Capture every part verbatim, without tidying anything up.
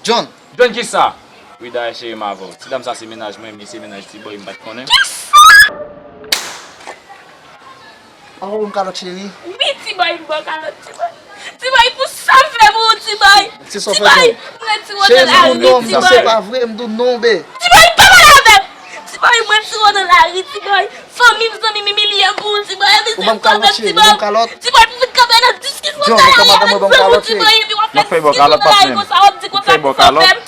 John. John kisa? Wi dayè cheri m avè w. Ti dam sa se mennaj mwen, men se mennaj T-Boy m pa t konnen. Anvo m kalòt cheri. Wi T-Boy m ba w kalòt T-Boy. T-Boy pou sa m fè pou ou T-Boy. T-Boy m retire w nan lari T-Boy. Cheri m di w non, m di se pa vre, m di w non be. T-Boy pa pale avè m. T-Boy m retire w nan lari T-Boy. Fanmi m, zanmi m imilye m pou ou T-Boy. Epi se pwoblèm T-Boy. T-Boy pou vin kanpe nan diskisyon sa la, y ap di pou T-Boy epi w ap fè diskisyon nan lari konsa, w ap di konsa pou T-Boy pa fè m.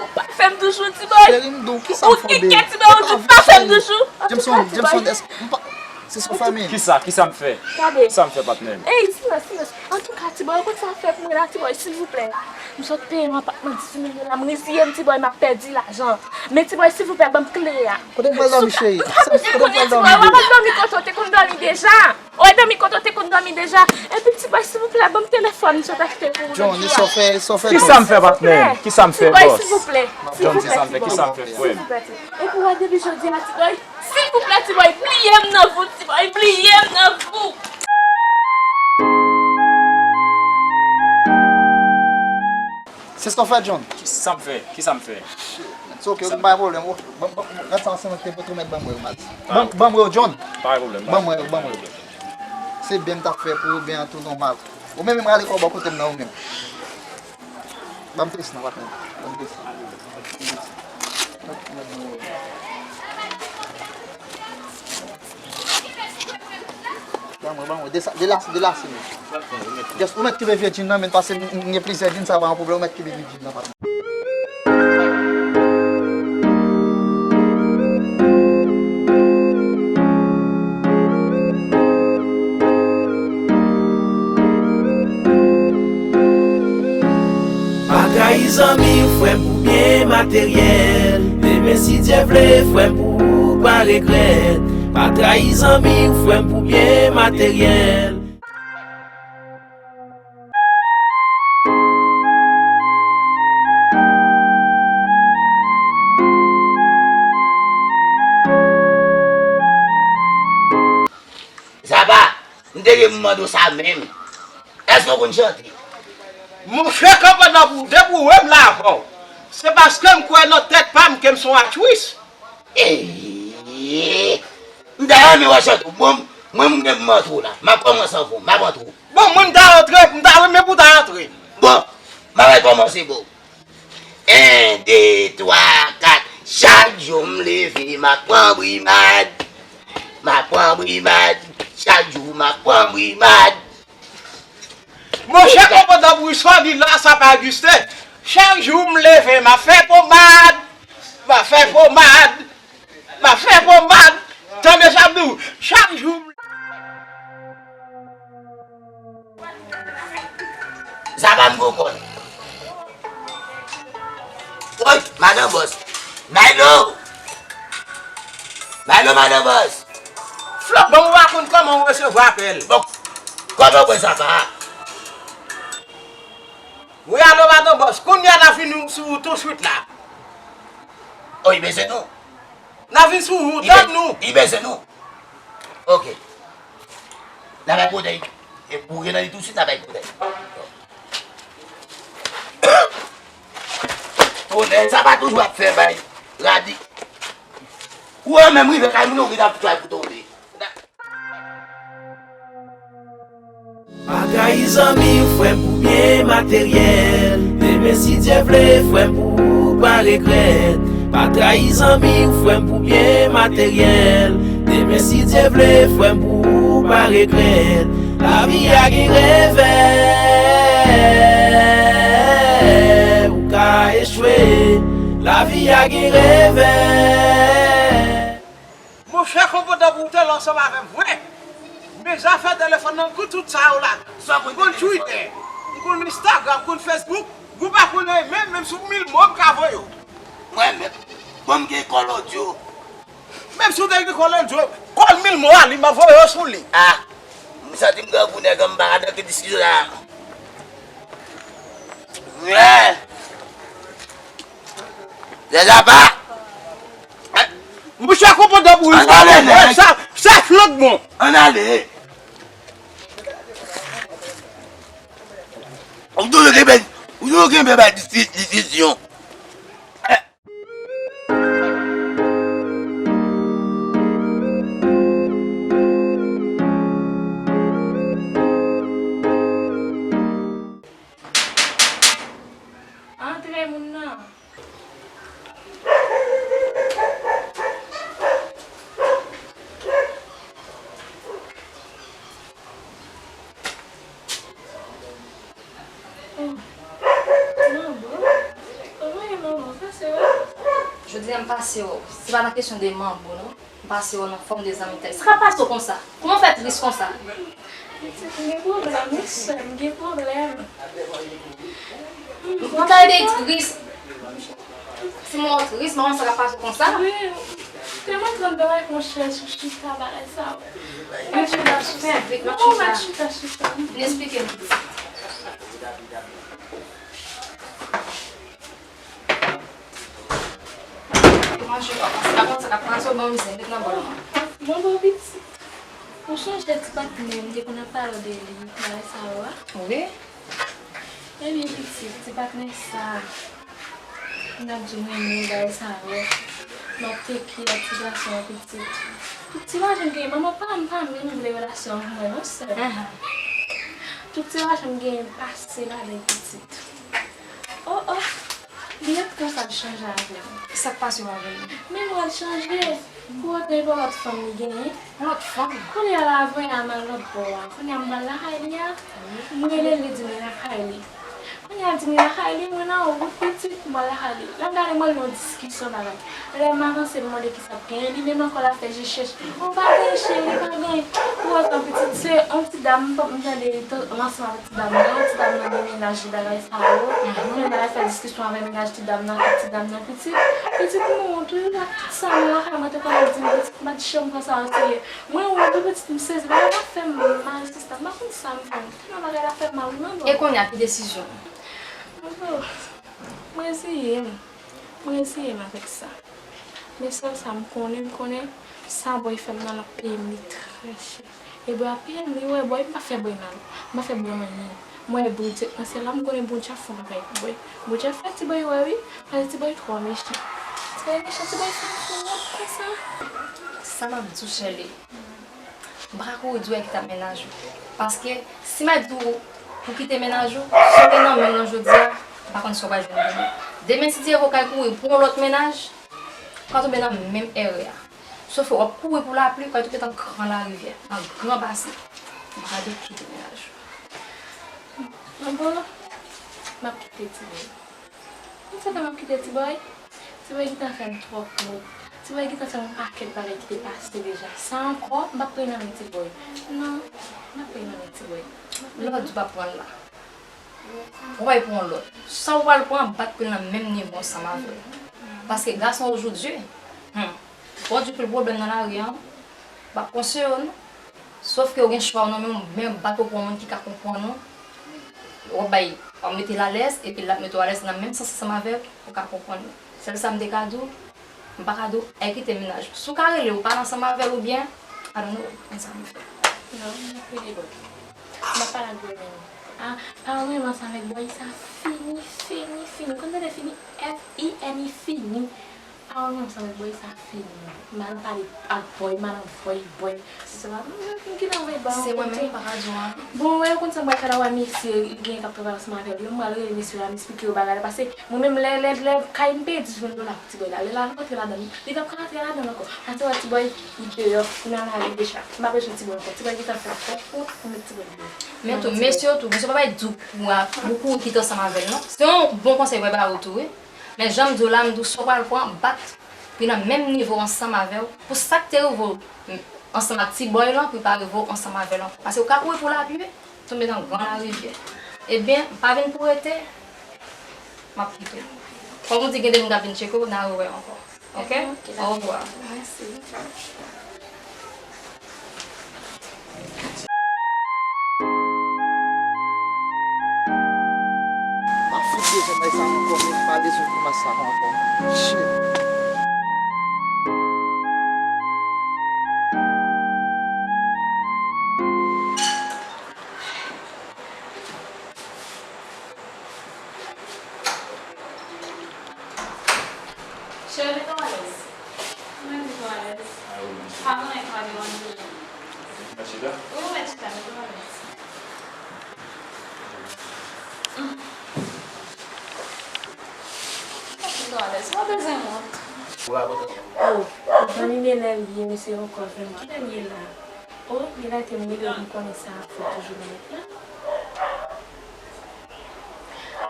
Ou pa fè m toujou T-Boy. Ou kèkè T-Boy, ou di pa fè m toujou. Antouka T-Boy. Se sa w fè men. Kisa, kisa m fè? Kisa m fè patnè m? Ey, silans, silans. Antouka T-Boy, ou konn sa w fè pou mwen la T-Boy, silvouplè. M sot peye yon apatman dizuit mil dola, m reziye m T-Boy, m ap pèdi lajan. Men T-Boy, silvouplè, ban m kle a. Kote m pral dòmi, cheri? Kote m pral dòmi? T-Boy, w ap al dòmi kote w te konn dòmi deja. Oy, dòmi kote w te konn dòmi deja. Epi T-Boy, silvouplè, ban m telefòn m sot achte pou ou jodi a. John, e sa w fè, e sa w fè. Kisa m fè, patnè m? Kisa m fè, bòs? T-Boy, silvouplè. John, kisa m fè, kisa m fè, frè m? Silvouplè, T-Boy. Epi w wè, depi jodi a, T-Boy, silvouplè, T-Boy, bliye m nan vi w, T-Boy, bliye m nan vi w. Se sa w fè, John? Kisa m fè? Kisa m fè? It's ok, ok, pa gen pwoblèm. Ban m, ban m, gad sa yon senk te pot remèt ban m wè yo, Max. Ban m, ban m wè yo, John. Pa gen pwoblèm. Ban m wè yo, ban m wè yo. Se byen m t ap fè pou ou, byen an tou nòmal. Ou menm, menm rale kò w bò kote m nan ou menm. Ban m plis non, patnè. Ban m plis. Ban mwen, ban mwen. Desa-, delase, delase men. Just, ou mèt kenbe vye djin nan, men, paske m, m, m gen plizyè djin, sa pa yon pwoblèm, ou mèt kenbe vye djin nan, patnè. Pa trayi zanmi w, frè m, pou byen materyèl. Demen, si Dye vle, frè m, pou ou pa regrèt. Pa trayi zanmi w, frè m, pou byen materyèl. Zaba, m te gen pou mande w sa menm. Èske w konn chante? Monchè, kanpann nan pou depi w wè m la avè w, se paske m kwè nan tèt pa m ke m se yon atris. Eee! M ta renmen wè chante w. Bon, mwen m gen pou m antre w la. M ap kòmanse avè w. M ap antre w. Bon, mwen m ta antre, m ta renmen pou w ta antre. Bon, m ap kòmanse, bon. En, de, twa, kat. Chak jou m leve, m ap pran brimad. M ap pran brimad. Chak jou m ap pran brimad. Monchè, konpòtman pou istwa li la, sa pa egziste. Chak jou m leve, m ap fè pomad. M ap fè pomad. M ap fè pomad. Tande sa m di w. Chak jou m. Zaba m gwo kòn. Woy, madan bòs. Maylo! Maylo, madan bòs. Flòp, bon, ou pa konn kòman ou resevwa apèl. Bon, kòman w wè sa va? Wi, alo, madan bòs. Kounye a n ap vin sou ou tousuit la. O, li bezwen nou. N ap vin sou ou, tann nou. Li bezwen nou. Ok. N a bay kote e boure nan li tousuit, n a bay kote. Tonnè, sa pa toujou ap fè bay radi. Ou an menm rive kay moun ou rit ap tray pou tonbe. Pa trayi zanmi w, frè m, pou byen materyèl. Demen, si Dye vle, frè m, pou ou pa regrèt. Pa trayi zanmi w, frè m, pou byen materyèl. Demen, si Dye vle, frè m, pou ou pa regrèt. Lavi a gen revè, ou ka echwe. Lavi a gen revè. Monchè, konpòtman pou w te la ansanm avè m vre. Men zafè telefòn nan, m konn tout sa yo ladan. M konn Twitter, m konn Instagram, m konn Facebook. Ou pa konnen menm, menm sou mil mo m ka voye w. Mwen menm, bon, m gen kòl odyo. Menm si w te gen kòl odyo, kòl mil mo a, li m ap voye w sou li. A, m santi m grangou nèg an, m pa ka nan ke diskisyon sa. Mwen. Lè sa pa. Monchè, konpòtman pou ou. Ann ale, nèg. Sa, sa flank bon. Ann ale. Ou toujou kenbe, ou Ou gen bèbè disi-, disizyon. Antre, moun nan. Manbo, kòman w ye, manbo? Pase w. Jodi a m pase w. Se pa nan kesyon de manbo, non. M pase w nan fòm de zanmitay. Sa k ap pase w konsa? Kòman w fè tris konsa? Pitit, m gen pwoblèm, wi, sè m, m gen pwoblèm. M tande tris. Si m wè w tris, m pa konn sa k ap pase w konsa. Wi, te mwen pran bagay, monchè, sou chita, bagay sa. M ap chita, chita. Fè vit, m ap chita. M ap chita, chita. Vin eksplike m. Manje, w ap pase, pa konn sa k ap pase w, ban m zen, met nan bòl mwen. Bon, bon, pitit. Ou sonje ti patnè m te konn ap pale w de li, bagay sa yo a? Wi. Ebyen, pitit, ti patnè sa, m ap di w mwen renmen bagay sa yo. M ap teke ak ti gason an, pitit. Tout ti lajan m genyen, manman pa m pa menm vle relasyon ak mwen, non, sè. Tout ti lajan m genyen pase ladan l, pitit. Oh, oh. Li ret konsa, l chanje avè m. Sa k pase w avè l? Men mwen l chanje. Pou otan, e pa lòt fanm li genyen. Lòt fanm? Kounye a la, voye a m al lòt bò a. Kounye a, m pral lakay li a. M rele l, li di m li lakay li. Kounye a, l di m li lakay li, mwen nan wout pitit, m pral lakay li. Lè m gade, m wè l nan diskisyon bagay. Lè m avanse, m mande kisa k genyen, li menm ankò l ap fè je chèch. Ou pa gen cheri, pa gen. Pou otan, pitit, se yon ti dam, m tande li t-, ansanm avèk ti dam nan, ti dam nan gen mennaj li, bagay sa yo. Kounye a, l al fè diskisyon avèk mennaj ti dam nan, ak ti dam nan, pitit. Pitit, mwen wont wi, ak tout sa, mwen lakay mwen te konn ap di m, pitit, m pa t janm pran sa o serye. Mwen wont wi, pitit, m sezi, bagay la fè m mal, sista, m pa konn sa m fè. Tèlman bagay la fè m mal wi, manbo. E kounye a, ki desizyon? Manbo, m reziye m. M reziye m avèk sa. Men sèl sa m konnen, m konnen sa bòy fè m nan, l ap peye m li trè chè. E bòy ap peye m li, wè, bòy, m pa fè bòy mal. M pa fè bòy anyen. M wè Bondye nan syèl la, m konnen Bondye ap fè yon bagay pou bòy. Bondye ap fè ti bòy wè wi, paske ti bòy twò mechan. Ti bòy mechan, ti bòy fè m fè wont konsa. Sa m ap di w, Shirley, m pa ka kouri di w al kite mennaj ou. Paske si m al di w pou kite mennaj ou, sa w gen nan men w lan jodi a, m pa konn sa w pral jwenn demen. Demen, si Dye vle, w kay kouri pou yon lòt mennaj, w ka tonbe nan menm erè a. Sof ke w ap kouri pou lapli, w kay tonbe nan gran larivyè, nan gran basen. M pa ka di w kite mennaj ou. Bon, m ap kite ti bòy. Ou sa fè m ap kite ti bòy? Ti bòy gentan fè m twòp mo. Ti bòy gentan fè m yon pakèt bagay ki te pase deja. Sa ankò, m p ap pran nan men ti bòy. Non, m p ap pran nan men ti bòy. Lè w di w p ap pran l la, ou pral pran yon lòt. Sa w pral pran, bat pou l nan menm nivo ansanm avè w. Paske gason ojodye, hmm, bon, di pil pwoblèm nan lari a, m p ap konseye w non. Sof ke w gen chwa w nan men w, men bat pou pran yon moun ki ka konprann ou. W ap bay, w ap mete l alèz, epi l ap mete w alèz nan menm sans ansanm avè w, ou ka konprann li. Sèl sa m te ka di w, m pa ka di w al kite mennaj ou. Si w ka rele, ou pale ansanm avè l oubyen, I don't know, konn sa m fè. Non, m ap rele bòy. M ap pale ak bòy menm. A, pa renmen ansanm avèk bòy sa fini, fini, fini. Konn tande fini? F I N I, fini. A, ou ansanm ak bòy sa fini. M al pale ak bòy, m al anvoye bòy. Se sa, m, m, m gentan anvoye ba. Se mwen menm, m pa ka di w an. Bon, wè, ou konn sa m pral fè la, wè, mesye, gen k ap travay ansanm avè l yo. M pral rele mesye a, m esplike yo bagay la. Paske mwen menm, lè, lè, lè kay m peye dis mil dola pou ti bòy la. Lè l al rantre ladan l, li p ap ka rantre ladan l ankò. Paske wè, ti bòy, li deyò, li nan lari deja. M pa bezwen ti bòy ankò. Ti bòy gentan fè twòp wont pou met ti bòy deyò. Men tou, mesye yo tou, mesye yo pa bay di w pou, pou kouri kite ansanm avè l, non. Se yon bon konsèy mwen ba ou tou, wi. Men jan m di w la, m di w sa w pral pran, bat pou l nan menm nivo ansanm avè w. Pou sa k te rive w ansanm ak ti bòy lan, pou l pa rive w ansanm avè l ankò. Paske w ka kouri pou lapli, tonbe nan gran larivyè. Ebyen, pa vin pou rete, m ap kite w. Kòm ou di, gen de moun k ap vin tcheke w, n a rewè ankò. Oke? Oke, dakò. Ovwa. Mèsi. Tchaw. M ap fout bezwen bay sa ankò, men m pa bezwen grimas sa ankò. Shit. Ou alèz, ou pa bezwen wont. Oh, zanmi Melèn li ye, mesye ankò, zanmi. Kilè l ye la? Oh, li rete m rele pou m konnen sa ap fèt toujou nan nèt la.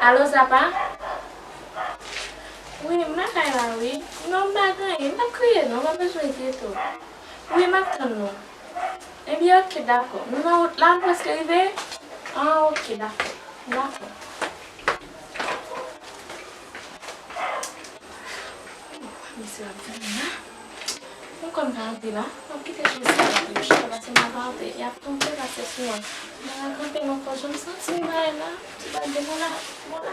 Alo, Zapa? Wi, m lakay la, wi. Non, m pa gen anyen. M t ap kriye, non, w pa bezwen enkyete w. Wi, m ap tann nou. Ebyen, oke, dakò. Nou nan wout la, nou prèske rive? Ah, oke, dakò. Dakò. Mesye ap vini la. Mwen konn pa antre la. M ap kite jodi a, paske m pa antre. Y ap tonbe pase sou mwen. Mwen la kanpe nan kòjò, m santi m bay la. Ti bay de mwen la. Mwen la.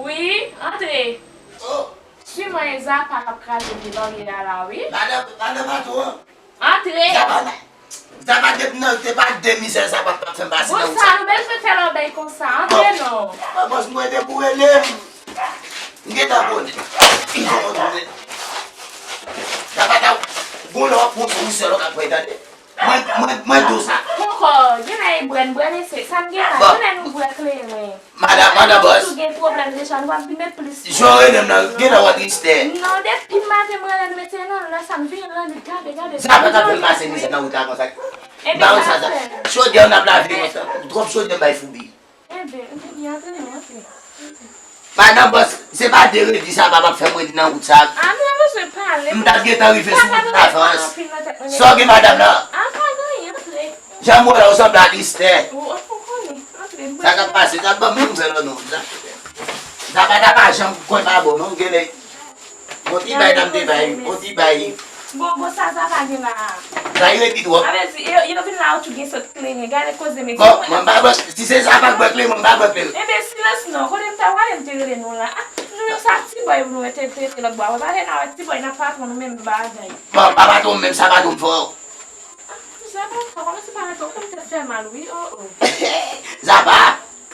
Wi, antre. Oh! Swiv mwen, e Zapa k ap kraze vye baryè a la, wi. Madan, madan patwon. Antre. Zapa, Zapa depi nan, te pa de mizè Zapa t ap fè m pase nan wout sa. Bon, sa nou bezwen fè lòbèy konsa. Antre non. Bon, bòs, mwen te pou rele m. M gentan konnen. Zapa ta gon lè w ap pran sou sèl w ka kwè tande. Mwen, mwen, mwen di w sa. Poko, genlè e brèn, brèn e se, sa n genlè, genlè nou bwè kleren. Madan, madan bòs. Nou tou gen pwoblèm deja, nou ap vin met plis. Jan w rele m nan, genlè w an tristè. Non, depi maten mwen rele nou, mesye, non, lè sa m vin rele, gade, gade. Sa pa ka fè m pase mizè nan wout la konsa. M pa wè sa, sa. Chodyè w n ap lave konsa. Twòp chodyè m bay foubi. Enben, enben, antre non, antre. Madan bòs, se pa de redi sa papa ap fè m redi nan wout sa. Ah, nou pa bezwen pale. M t ap gentan rive sou wout Lafrans. Sa w gen madanm nan? Ah, pa gen anyen, antre. Jan m wè w la, w sanble a tristè. Ou, ou konnen, antre. Sa k ap pase? Sa ban m yon nouvèl an non. Sa, sa pa ta pa janm kwè pa bon non, genlè. Bon ti bay dam te bay, bon ti bay. Bon, bon, sa, sa pa gen la. Sa yo epi twòp. Sa vle di, yo, yo vin la, yo tou gen sòt kleren. Gade koze, men. Bon, mwen pa bwè, si se sa pa bwè kleren, mwen pa bwè kleren. Enben, silans non. Kote m ta prale, m te rele nou la. Ah, nou menm sa, ti bòy, nou te, te, te lòt bò. Wè, pa gen la, wè, ti bòy, n ap patwon, nou menm bagay. Bon, pa patwon, menm sa patwon fò. Ah, Zapa, sa kòmanse pa rete, kòm tèt fè mal, wi, oh, oh. Zapa,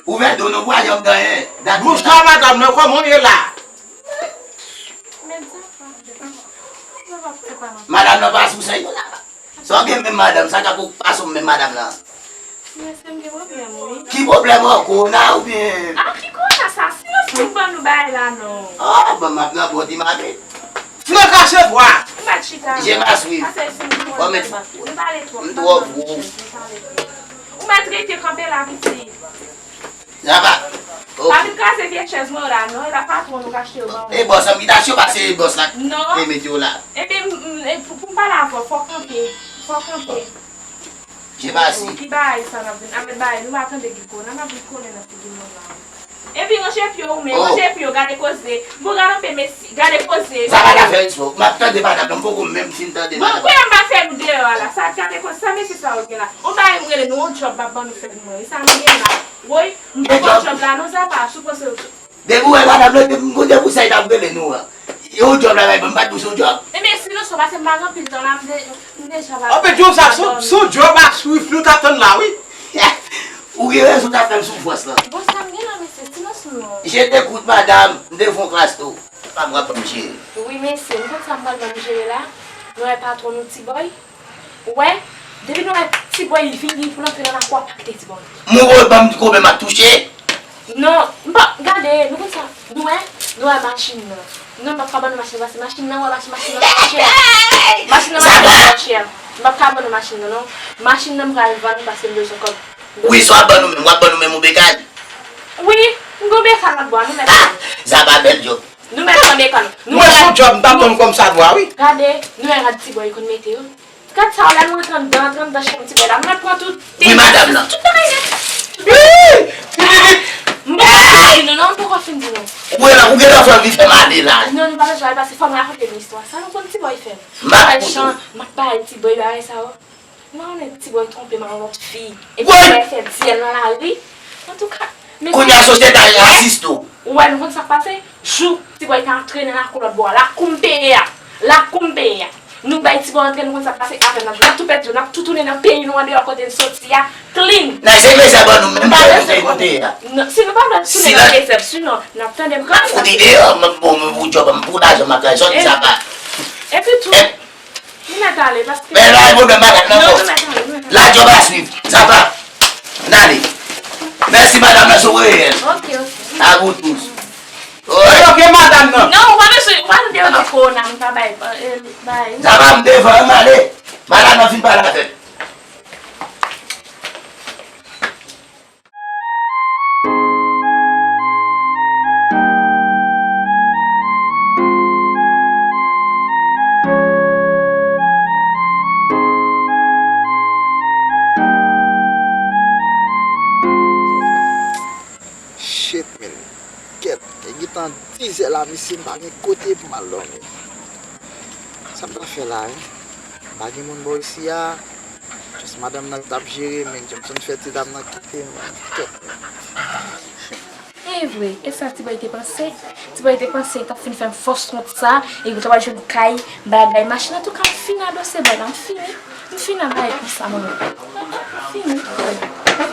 ouvè do nou, bwa, jòm ganyen. Bonswa, madanm nan, kòman w ye la? Madanm nan pa sou sèy. Sa w gen menm madanm, sa ka pou pa sou menm madanm nan. Mesye, m gen pwoblèm, wi. Ki pwoblèm ankò, kowona oubyen? Ah, ki kowona sa? Silans pou ban nou bay la, non. Ah, ban m ap nan bò di mami. Fran kache vwa. Ou mèt chita. Je m'assuive. Ase si nou pale twòp. M twò gwo. Ou mèt rete kanpe la, pitit. Zapa. Pa vin kraze vye chèz mwen yo la, non. E la patwon nou k achte yo ban mwen. E bòs, envitasyon pase bòs la. Non. E mete yo la. Ebyen, m, m, e pou, pou m pale avè w, fò w kanpe. Fò w kanpe. Je m'assuive. Ki bagay sa n ap vin, a mèt bagay, nou pa tande Giko, n ap vin kole nan figi moun la. Epi ranje pye w, men ranje pye w, gade koze. Bon, gade anpe mesi, gade koze. Sa pa ta fè respè. M ap tande madanm nan, m poko menm fin tande madanm. Bon, kounya m pa fè nou deyò a la. Sa gade koze, sa mesye sa yo gen la. On bagay m rele nou, on djòb m ap ban nou fè pou mwen. E sa nou gen la. Woy, m poko djòb la, non, sa pa, sou panse yo. Depi w wè madanm nan, depi m konn depi w sa, li t ap rele nou an. E on djòb la, bay, m pa t pou se on djòb. Ebyen, silans ou, paske m pa gen anpil tan la, m de-, m deja pa. Anpil djòb sa, se on, se on djòb a swif nou t ap tann la, wi. Ou gen rezon, t ap tann soufrans lan. Bon, sa m gen la, mesye, silans ou non. Je t'écoute, madame. M te fè yon klas tou. Pa m wè ban m jere. Wi, mesye, nou konn sa m pral ban m jere la. Nou wè patwon nou, Ti Bòy. Ou wè, depi nou wè Ti Bòy vini pou l antre nan lakou a, pa kite Ti Bòy. Mwen wè ban m koube m ap touche. Non, m pa, gade, nou konn sa, nou wè, nou wè machin nan. Non, m p ap ka ban nou machin nan, paske machin nan, wè machin, machin nan twò chè. Machin nan, machin nan twò chè. M p ap ka ban nou machin nan, non. Machin nan, m pral vann paske m bezwen kòb. Wi, sa w ap ban nou menm, w ap ban nou menm yon bekàn? Wi, m gon bekàn lòt bò a, nou mèt pran. Sa pa bèl djòb. Nou mèt pran bekàn. Nou wè se yon djòb, m t ap tann kòm sa dwa, wi. Gade, nou wè rad Ti Bòy konn mete yo. Gad sa, lè nou antre anndan, antre anndan chanm Ti Bòy la, nou mèt pran tout. Wi, madanm nan. Tout bagay nèt. M poko fin di nou non, m poko fin di nou. Ou wè la, ou gentan fè anvi fè m ale la. Non, nou pa bezwen ale, paske fò m rakonte nou istwa. Sa nou konn Ti Bòy fè? M ap koute w. M ap bay Ti Bòy bagay sa yo. M pa konnen Ti Bòy twonpe m ak yon lòt fi. Epi Ti Bòy fè dyèl nan lari. Antouka, mesye. Kounye a sosyete a rasis tou. Ou wè, nou konn sa k pase? Jou Ti Bòy te antre nan lakou lòt bò a, lakou m peye a. Lakou m peye a. Nou bay Ti Bòy antre, nou konn sa k pase avè n. N ap, n ap tou pèdi yo, n ap tou tounen nan peyi nou andeyò kote n soti a, clean. Nan se mezè ban nou menm, nou te monte a. Non, si nou pa vle tounen nan mezè, sinon, n ap tande m kanpe. Fout li deyò, m, bon, m pou djòb, m pou lajan, m ap travay, sòti sa pa. Epi tou, Nou mèt ale, paske... Men la, e pwoblèm madanm nan, non, bòs. Nou mèt ale, nou mèt ale. La, djòb a swiv. Sa va. N ale. Mèsi, madanm nan, se yon reyèl. Ok, ok. A vous tous. Wi. Ok, madanm nan. Non, ou pa bezwen, ou pa bezwen devan mikwo, non, m pa bay, eh, bay. Sa va, m devan, m ale. Madanm nan fin pale avè m. Shit, man. Kèt, e gentan dizè la, mesye, m pa gen kote pou m al dòmi. Sa m ta fè la, hein? M pa gen moun bò isi a. Just madanm nan k t ap jere, men Jameson fè ti dam nan kite m, men kèt. E vre, e sa Tibòy te panse? Tibòy te panse l t ap fin fè m fòs kont sa, epi l t ap al jwenn kay, bagay, machin. Antouka, m fin adoze bòy la, m fini. M fini ak bagay konsa, mwen menm. M fini. M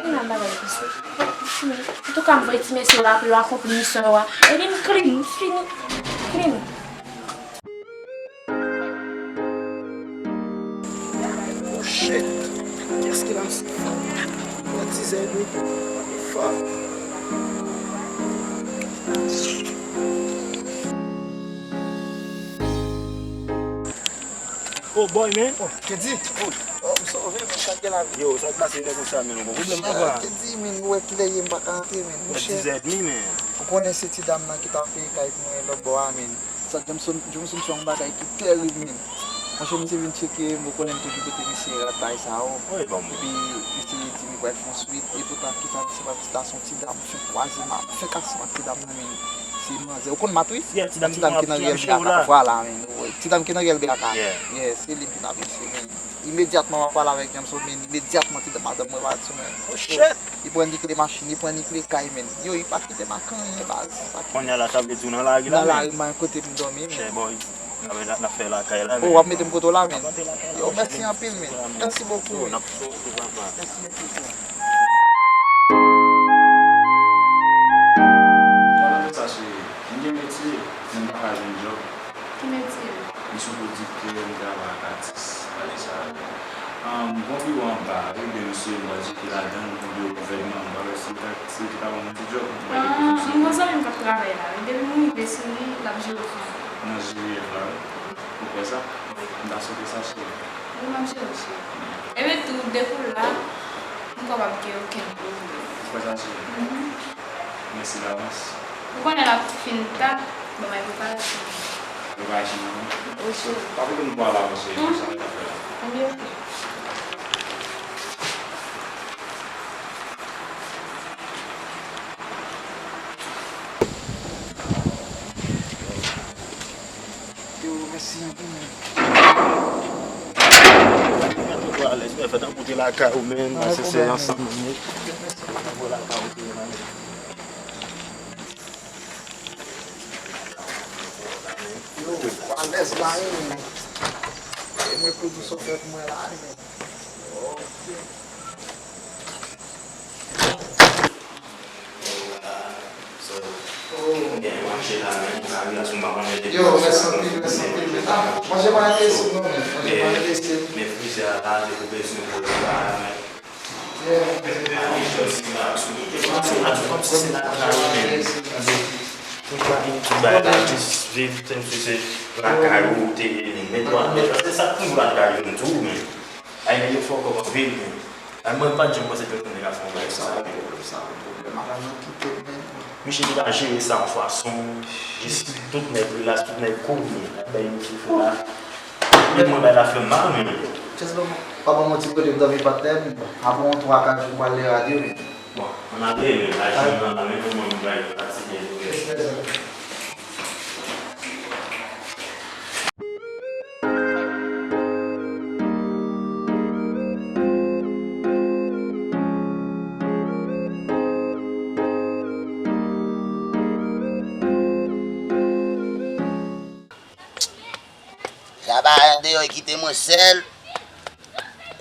fini ak bagay konsa. M fini. Antouka, m voye ti mesye yo apre yo akonpli misyon yo a. Epi m clean, m fini. Clean. Oh shit. Kiyès ki lanse? Mwen tizè wi. What the fuck? Oh boy, man. Oh, Kedi. Oh, m sove, men sa k gen la vi? Yo, sa k pase, nèg konsa, men, ou gon pwoblèm papa? Kedi, men, ou wè kilè ye, m pa ka antre, men. Mwen monchè, dizè edmi, men. Ou konnen se ti dam nan ki t ap peye kay pou mwen lòt bò a, men. Sa Jameson, Jameson fè yon bagay ki terib, men. Monchè, misye vin tcheke m, ou konnen m toujou kote misye rat bay sa yo. Wi, bon. Epi, misye di m li pral fè yon swit, epoutan, kisa misye pral fè, se yon ti dam, m fenk kwaze m, m fenk aksidan ak ti dam nan, men. Se manzè. Ou konn Mat, wi? Yeah, ti dam ki nan ryèl B A K. Vwala, men. Ti dam ki nan ryèl B A K. Yeah. Yeah, se li m vin ap mesye, men. Imedyatman, m ap pale avèk Jameson, men. Imedyatman, ti dam, madanm mwen pati, men. Oh, shit! Li pran ni kle machin, li pran ni kle kay, men. Yo, li pa kite m ak anyen, baz. Li pa kite. Kounye a la, sa vle di w nan lari la, men. Nan lari, m pa gen kote pou m dòmi, men. Chè, boy. N ap, n ap fè lakay la, men. Oh, w ap mete m kote w la, men. N ap fè lakay la. Yo, mèsi anpil, men. Mèsi bokou, men. N ap sove, papa. Mèsi bokou. Pale de sa, cheri. M gen metye, men m pa ka jwenn djòb. Ki metye? M se yon pwodiktè, m travay ak atis. Pale sa. Ahn, m gon biwo anba, wi, men misye, m pral tcheke ladan l, m gon biwo gouvènman, m pa wè si l ka, si l ta ban m yon ti djòb, m pral depoze m sou li. M gon zanmi m k ap travay la, wi, depi m rive sou li, l ap jere w sou li. Nan G F la, wi. Ou kwè sa? Wi. M ta swete sa, cheri. Wi, m ap jere w, cheri. Ebyen tou, depi w la, m kwè w p ap gen okenn pwoblèm. Ou kwè sa, cheri? Mhm. Mèsi davans. Ou konnen l ap fin ta, ban m preparasyon. Preparasyon nan men. Wi, cheri. Pa kote m pral avanse, cheri, sa m ta fè la. Ebyen, oke. Yo, mèsi anpil, men. Mwen twò alèz, men fè tankou te lakay ou, men, pase se ansanm, men. Tankou lakay ou te ye, man. Yo, alèz la, wi, men. E mwen pou di sa w fè pou mwen la, wi, men. Ok. Yo, mèsi anpil, mèsi anpil, men. Ah, manje pa enterese m non, men. Manje pa enterese m. Men frizè a la, te pou bezwen pou li la, men. Yeah. Tout bagay la, jis viv, tankou se lakay ou te ye, men. Men, men, se sa k pi gwo bagay yo tou, men. Ay, nèg yo fè w kòb anpil, men. Ay, mwen, m pa t janm panse ke yon nèg ap fè yon bagay konsa. Sa yon pwoblèm, sa yon pwoblèm. Madanm nan kite m, men. Misye te ka jere sa yon fason, jis tout nèg rilas, tout nèg cool, men. Bay misye fè la. Men mwen, bay la fè m mal, men. Just ban m, pa ban m yon ti kote m dòmi, patnè m. Apre yon twa, kat jou, m pral lè rad yo, men. Bon, ann ale, men. Ay, jwenn nan la, men, mwen, m bay fatige. Yes, yes, ok. Sa pa andeyò, kite mwen sèl.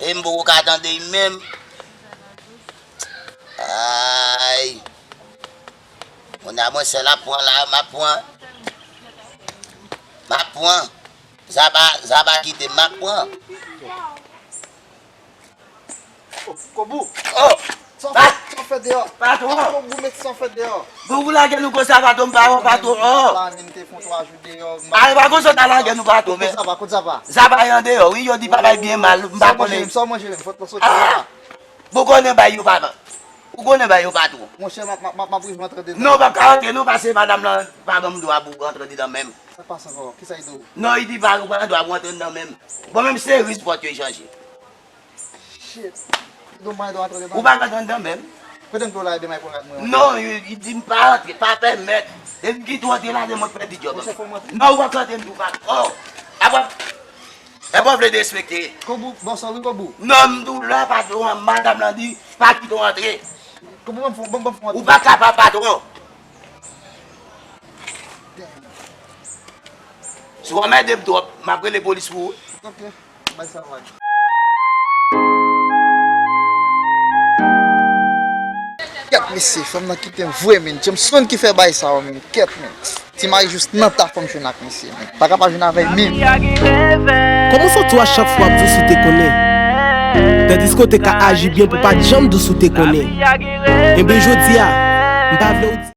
E m poko ka tande l menm. Ay. Moun a mwen sèl ap pran la, m ap pran. M ap pran. Zaba, Zaba kite m, m ap pran. Kobou, Oh! sa w fè, sa w fè deyò? Patwon! Kobou, met sa w fè deyò. Bon, pou lage nou konsa, patwon, m pa wè patwon. Oh! La, menm te fon twa jou deyò. Ale pa konsa, ta lage nou patwon, men. Kot Zaba, kot Zaba? Zaba yon deyò, wi, yo di pa bay byen mal, m pa Sa w manje konnen. Menm, sa w manje menm, fòt lanso Ah! la. Bon, konnen bay yo pa ban. Ou konnen bay yo patwon. Monchè, m ap, m ap, m ap, m ap rive antre dedan. Non, w p ap ka rantre, non, pase madanm lan pa ban m dwa pou w rantre dedan menm. Sa k pase ankò? Kisa l di w? Non, li di pa, ou pa gen dwa pou w antre anndan menm. Bon, menm seri pòt yo chanje. Shit. Domaj dwa antre dedan. Ou pa ka antre anndan menm. Kote m dwe la, ebyen, may pou rad mwen. Non, li, li di m pa antre, pa pèmèt. Depi ki tou antre la, mwen pèdi djòb. Monchè, fò m antre. Non, ou pa ka antre, m di w pa. Oh! Apa, e pa vle derespekte. Kobou, bòs an wi, Kobou. Non, m di w la, patwon an, madanm lan di, pa kite w antre. Kobou, ban m fon, ban m, ban m fon. Ou pa kapab, patwon. Si w anmède m twòp, m ap rele polis pou ou. Ok. Bay sa vag. Kèt mesye, fanm nan kite m vre, men. Jameson ki fè bay sa yo, men. Kèt, men. Ti mari jis nan ta fanm jwenn ak mesye, men. Pa ka pa jwenn avè l, men. Kòman sa w tou a chak fwa ap di w si w te konnen? Tandiske w te ka aji byen pou w pa t janm di w si w te konnen. Enben jodi a, m pa vle w di.